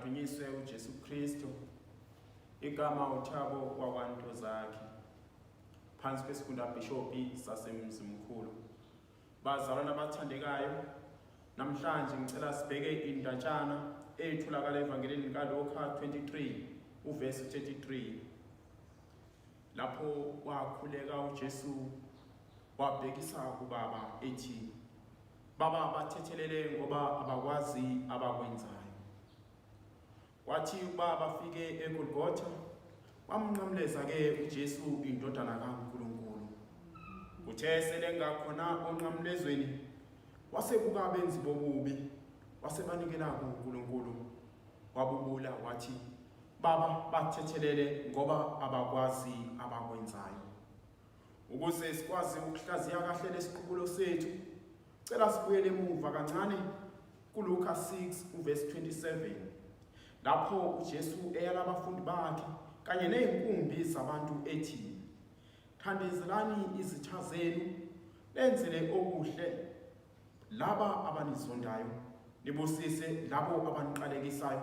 Akadunyiswe uJesu Kristu. Igama uThabo wakwanto zakhe. Phansi kwesifunda Bishophi saseMzimkhulu. Bazalwane abathandekayo, namhlanje ngicela sibheke indatshana etholakala evangelini likaLuka 23 uvesi 33. Lapho wakhuleka uJesu wabhekisa kuBaba ethi, Baba bathethelele ngoba abakwazi abakwenzayo. Kwathi ukuba bafike eGolgotha, bamnqamleza-ke uJesu indodana kaNkulunkulu. Kuthe selengakhona onqamlezweni, wasebuka abenzi bobubi, wasebanikela kuNkulunkulu. Wabubula wathi, Baba bathethelele ngoba abakwazi abakwenzayo. Ukuze sikwazi ukuhlaziya kahle lesiqubulo sethu, cela sibuyele emuva kancane kuLuka 6 uvesi 27 lapho uJesu eyala abafundi bakhe kanye nezinkumbi zabantu ethi, Thandezelani izitha zenu, nenzele okuhle laba abanizondayo, nibusise labo abaniqalekisayo,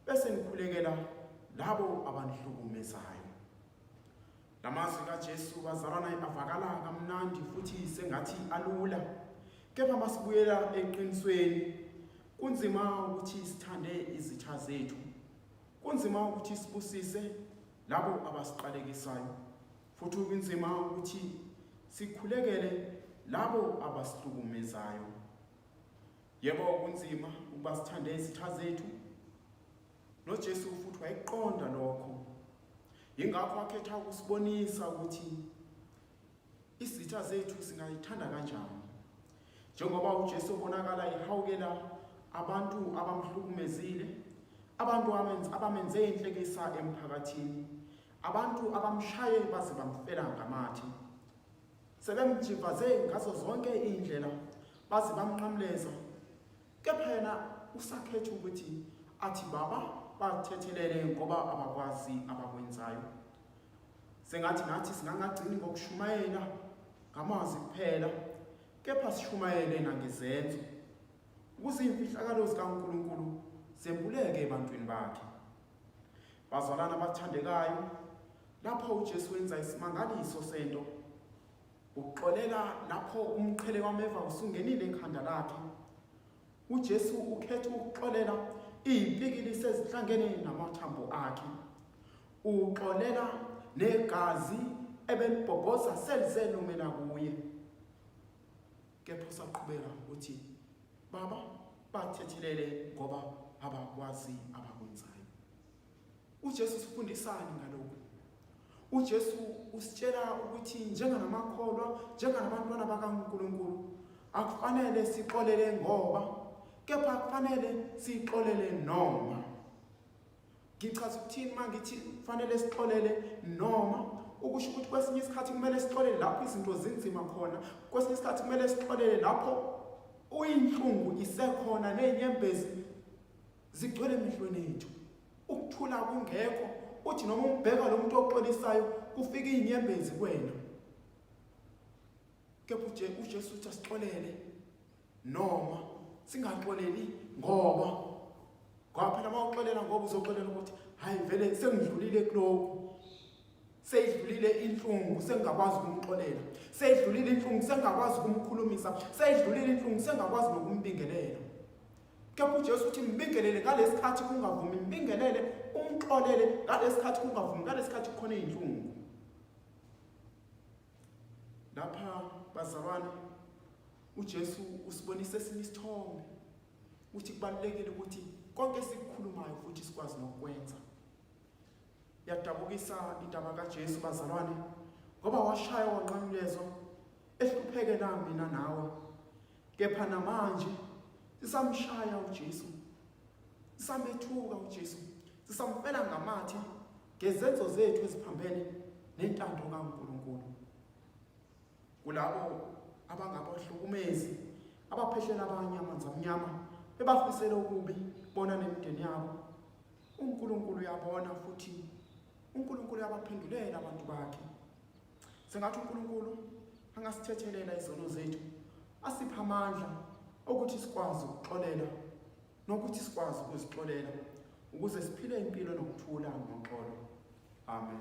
bese nikhulekela labo abanihlukumezayo. Lamazwi kaJesu bazalwana avakala kamnandi futhi sengathi alula. Kepha masibuyela eqinisweni, kunzima ukuthi sithande izitha zethu. Kunzima ukuthi sibusise labo abasiqalekisayo. Futhi kunzima ukuthi sikhulekele labo abasihlukumezayo. Yebo kunzima ukuba sithande izitha zethu. NoJesu futhi wayeqonda lokho. Yingakho akhetha ukusibonisa ukuthi izitha zethu singayithanda kanjani. Njengoba uJesu obonakala ehawukela abantu abamhlukumezile, abantu abamenze inhlekisa emphakathini, abantu abamshaye baze bamfela ngamathe. Sebemjivaze ngazo zonke iy'ndlela baze bamnqamleza. Kepha yena usakhetha ukuthi athi baba bathethelele ngoba abakwazi abakwenzayo. Sengathi nathi singangagcini ngokushumayela ngamazwi kuphela, kepha sishumayele nangezenzo, ukuze iy'mfihlakalo zikaNkulunkulu zembuleke ebantwini bakhe. Bazalwane abathandekayo, lapho uJesu wenza isimangaliso sento Uxolela lapho umqhele wameva usungenile ekhanda lakhe. UJesu ukhetha ukuxolela iy'mpikili sezihlangene namathambo akhe. Uxolela negazi ebelibhobhoza selize lomela kuye. Kepha usaqhubeka ukuthi Baba bathethelele ngoba abakwazi abakwenzayo. UJesu usifundisani ngalokhu? UJesu usitshela ukuthi njenganamakholwa, njenganabantwana bakaNkulunkulu, akufanele sixolele ngoba, kepha kufanele sixolele noma. Ngichaza ukuthini uma ngithi kufanele sixolele noma? Ukusho ukuthi kwesinye isikhathi kumele sixolele lapho izinto zinzima khona, kwesinye isikhathi kumele sixolele lapho uyinhlungu isekhona nezinyembezi zigcwele emehlweni ethu ukuthula kungekho uthi noma umbheka lo muntu oxolisayo kufika izinyembezi kuwena kepha uJesu uthi asixolele noma singaxoleli ngoba ngoba phela uma uxolela ngoba uzoxolela ukuthi hayi vele sengidlulile kulokhu seyidlulile inhlungu sengingakwazi ukumxolela seyidlulile inhlungu sengingakwazi ukumkhulumisa seyidlulile inhlungu sengingakwazi nokumbingelela Kepha uJesu uthi mbingelele ngalesikhathi kungavumi, mbingelele umxolele ngalesikhathi kungavumi, ngalesikhathi kukhona izinhlungu. Lapha bazalwane uJesu usibonisa esinye isithombe uthi kubalulekile ukuthi konke esikukhulumayo futhi sikwazi nokukwenza. Yadabukisa indaba kaJesu bazalwane ngoba washaya wanqanyulezwa ehluphekela mina nawe. Kepha namanje sisamshaya uJesu, sisamethuka uJesu, sisamfela ngamathe ngezenzo zethu eziphambene nentando kaNkulunkulu. Kulabo abangabahlukumezi abaphehlela abanye amanzi amnyama bebafisela okubi bona nemindeni yabo, uNkulunkulu uyabona futhi uNkulunkulu uyabaphendulela abantu bakhe. Sengathi uNkulunkulu angasithethelela izono zethu, asiphe amandla okuthi sikwazi ukuxolela nokuthi sikwazi ukuzixolela. ukuze siphile impilo nokuthula noxolo. Amen.